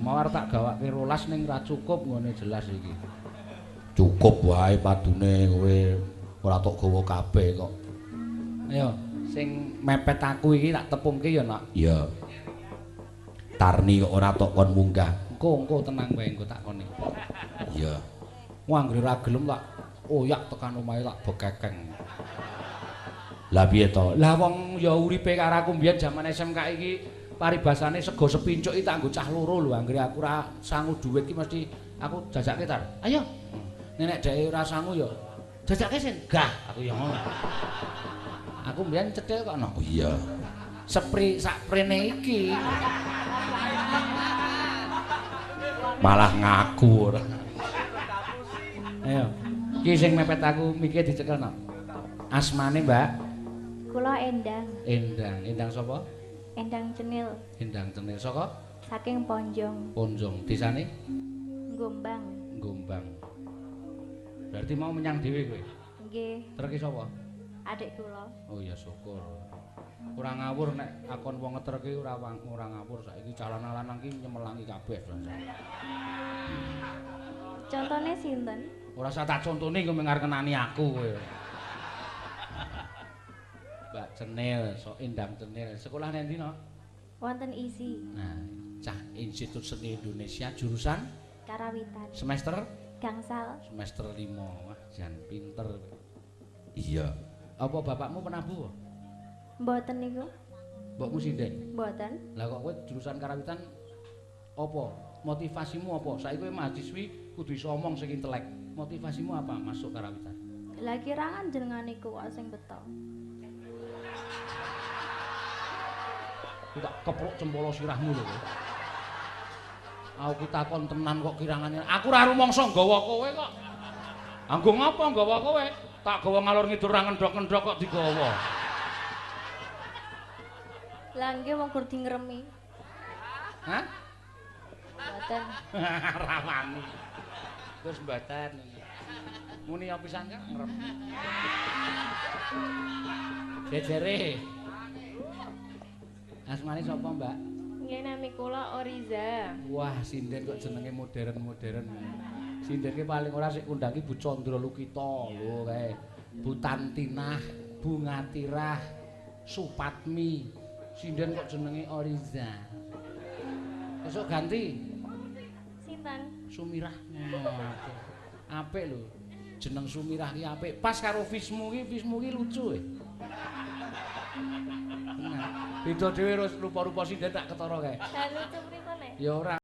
Mau arep tak gawake 12 ning ra cukup ngene jelas iki. Cukup wae padune kowe ora tok gawa kabeh kok. Ayo, sing mepet aku iki tak tepungke ya, Nak. Iya. Tarni kok ora tok kon munggah. Engko tenang wae engko tak koni. Iya. Wah, anggere ra gelem tak oyak tekan omahe tak bekekeng. Lah piye to? Lah wong ya uripe karo aku mbiyen jaman SMK iki paribasane sego sepincuk iki tak nggo cah loro lho, anggere aku ora sangu dhuwit iki mesti aku jajake tar. Ayo. Nek dheke ora sangu ya jajake sin. Gah, aku ya ngono. Aku mbiyen cethil kok no. Oh iya. Sepri sak prene iki. Malah ngaku ora. Ayo. Iki sing mepet aku mikir dicekel no. Asmane, Mbak? Kula Endang. Endang. Endang sapa? Endang Cenil. Endang Cenil saka? Saking Ponjong. Ponjong. Desane? Gombang. Gombang. Berarti mau menyang dhewe kowe? Nggih. Terke sapa? Adik kula. Oh ya syukur. Ora ngawur nek akon wong ngeterke ora ngawur saiki calon lanang ki nyemelangi kabeh. Contone sinten? Ora usah tak contone engko mengarep-kenani aku kowe. Mbak Cenil, sok Endang Cenil. Sekolah nendi no? Wonten ISI. Nah, cah Institut Seni Indonesia jurusan Karawitan. Semester? Gangsal. Semester 5. Wah, jan pinter. Iya. Apa bapakmu penabuh? Mboten niku. Mbokmu sinden? Mboten. Lah kok kowe jurusan Karawitan apa? Motivasimu apa? Saiki kowe mahasiswi kudu iso omong sing intelek. Motivasimu apa masuk Karawitan? Lah kirangan jenengan niku kok sing beto. Aku tak kepruk cempolo sirahmu lho kowe. Aku takon tenan kok kirangane. Aku ora rumangsa nggawa kowe kok. Anggo ngapa nggawa kowe? Tak gawa ngalor ngidul ra ngendhok-ngendhok kok digawa. Lah nggih wong gur dingremi. Hah? Mboten. Ra wani. Terus mboten. Muni ya pisan kan ngrem. Jejere. Asmane sapa, Mbak? Nggih nami kula Oriza. Wah, sinden kok jenenge modern-modern. Sinden ki paling ora sik kundang ki Bu Candra Lukita lho kae. Bu Tantinah, Bu Ngatirah, Supatmi. Sinden kok jenenge Oriza. Besok ganti. Sinten? Sumirah. Ngono. Apik lho. Jeneng Sumirah ki apik. Pas karo fismu ki lucu e. Nah, beda dhewe rupa-rupa sinden tak ketara kae. Lah lucu pripun e? Ya ora.